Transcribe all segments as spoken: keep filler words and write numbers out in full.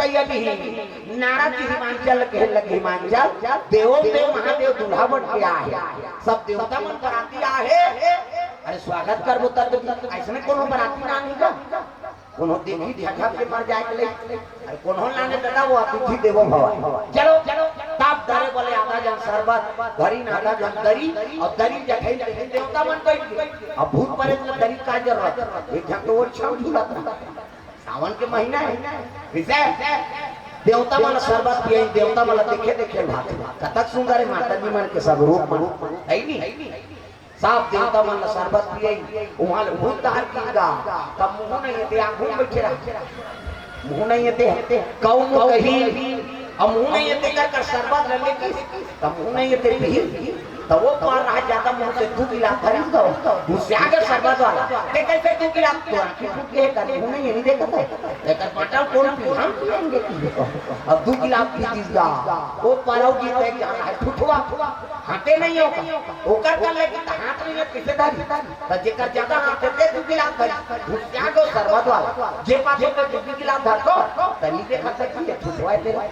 भैया जी, नारद जी हिमांचल के लग हिमांचल, देवो देव महादेव दूल्हा बन के आहे, सब देवता मन बराती आहे। अरे स्वागत करबो तब तो अइसने कोनो बराती ना आही का? कोनो देखी झटक के मर जाए के ले। अरे कोनो लाने दादा, वो अतिथि देवो भव। चलो, ताप धरे बोले आधा जन शरबत, धरी ना आधा जन दरी, अउ दरी जठई देवता मन बैठ गे। अब भूत प्रेत ला दरी का जरूरत? एक झन तो वो छम झूलत रहा। सावन के महीना हे, कइसे? देवता मन शरबत पियई, देवता मन देखे देखे भात। कतक सुंदर हे माता जी मन के सब रूप मन, हे नी? सब देवता मन शरबत पियई, उहाँ ले भूत डहर गिर गा, तब मुँह नइ हे ते आगू म बइठे रहा। मुँह नइ हे ते, कऊ मुँह कही, अब मुँह नइ हे ते कर कर शरबत ले लेती, तब मुँह नइ हे ते पी। त वो पार रहा जादा मुँह से दू गिलास धरिस गा, गुस्सा गे शरबत वाला। ते कइसे दू गिलास? तोर आँखी फूट गे हे का? मुँह नइ हे, नइ देखत हे। एकर बाटल कोन पी? हम पियेंगे पी। अब दू गिलास पी दिस गा। वो पार अउ गिर के जा रहा हे, ठुठवा। हाथे नइ हे ओकर। ओकर कर ले कि हाथ नइ हे, कइसे धरी? त जेकर जादा हाथ हे, ते दू गिलास धरिस। गुस्सा गे शरबत वाला। जे पाछे के दू गिलास धरतो, त नइ देखत हे कि ये ठुठवा हे तेरा।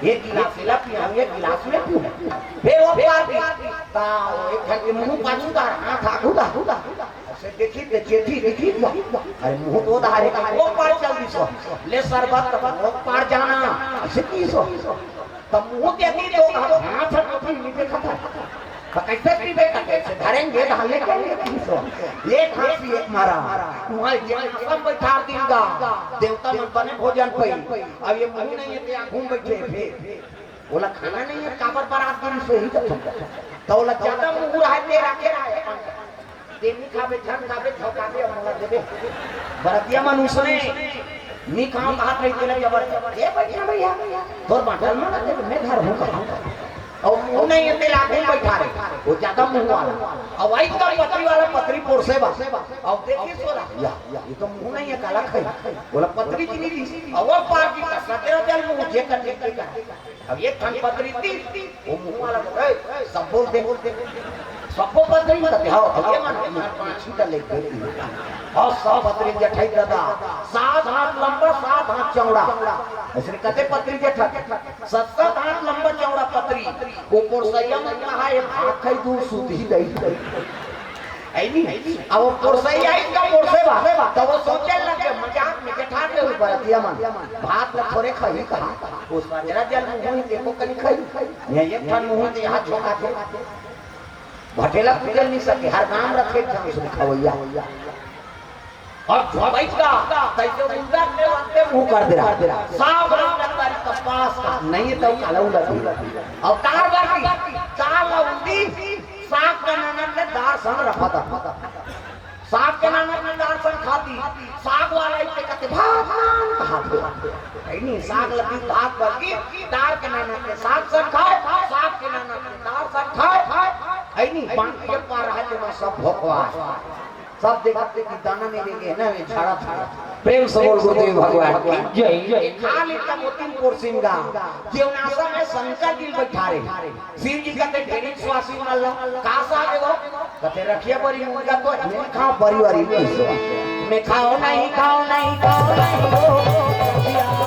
एक गिलास एला पियाहूँ, एक गिलास मैं पीहूँ। फेर वो पार गे, त एक झन के मुँह पाछू डहर, हाथ आगू डहर। अइसे देखी ते चेती देखी, अरे मुँह तो डहर हे, वो पार चल दिस। ले शरबत, वो पार जाना, अइसे किहिस। त मुँह देखी तो हाथ आगू नइ देखत हे। त कइसे पीबे? त कइसे धरेंगे? त लेके पीस। एक हाँसी एक मारा। उहाँ जे आसन बइठार दिन गा, देवता मन बने भोजन पई। अब ये मुँह नइ हे ते आगू म बइठे हे। ओला खाना नइ हे, काबर बरात गिरिस होही कथन। त ओला जादा मुँह रहा हे ते रखे रहा हे। ते नइ खाबे, झन खाबे, झोंकाबे, अब मोला देबे। बरतिया मन उसने, नइ खाँव कहत रही तेला जबर। ए भइया, भइया, तोर बाटल मोला देबे, मैं धरहूँ कहूँ। अउ मुँह नइ हे तेला आगू म बइठारे, वो जादा मुँह वाला। अउ अइस कन पतरी वाला पतरी पोरसे बा। अउ देखिस ओला, या, ये तो मुँह नइ हे, काला खाही। ओला पतरी जिनिस दिस। अउ वो पार गिस त सचराचर मुँह जे कर देखे कर। अब एक ठन पतरी दिस, वो मुँह वाला बोले, "ए, सब बोल दे, बोल दे।" सबो पतरी म कथे, "हव, हव, ये मन, ये मन पाँच ही का लेके दे।" अउ सब पतरी जठई दादा, सात हाथ लंबा, सात हाथ चौड़ा। अइसने कथे पतरी जठई, सात सात हाथ लंबा चौड़ा पतरी। वो पोरसइया मन कहा, "ये भात खाई दूर सूत ही गई।" हे नी? अब वो पोरसइया इनका पोरसे बा, त वो सोचे लगे, मजाक में जेठा के हुई बरतिया मन, भात ल थोरे खाही कहा, वो सचराचर मुँह हे ते एको कनी खाही, ये एक ठन मुँह हे ते हाथ झोंकाथे। भटेला कुचल नइ सके, हर गाँव रखे एक झन उसने खवइया। अउ झोंकइस गा, तइसे उल्टा के अंते मुँह कर दे रहा। साफ रंग अंदर कपास का, नइ हे त काला उल्टा। अउ तार बाकी, तार ला उल्टी, साग के नाना के दार संग रफा दफा। साग के नाना के दार संग खाती, साग वाला इसे कथे भात नान कहाथे। हे नी, साग लगी भात बरगी, दार के नाना के साग संग खाए, साग के नाना के दार संग खाए। हे नी, बाकी के पार रहा तेमा सब भोकवा। सब देखत हे कि दाना नइ देंगे ना, ये झाड़ा था। प्रेम से बोल गुरुदेव भगवान की जय। खा लेता वो तीन पोरसिन गा, जेवनासा में शंकर जी बइठारे। शिव जी कथे, "ढेरी स्वासी मन ला, का साग हे वो?" कथे, "रखिया बरी मुनगा तो नइ खाँव, बरी वाली पीसो।" मैं खाँव नहीं, खाँव नहीं, खाँव नहीं।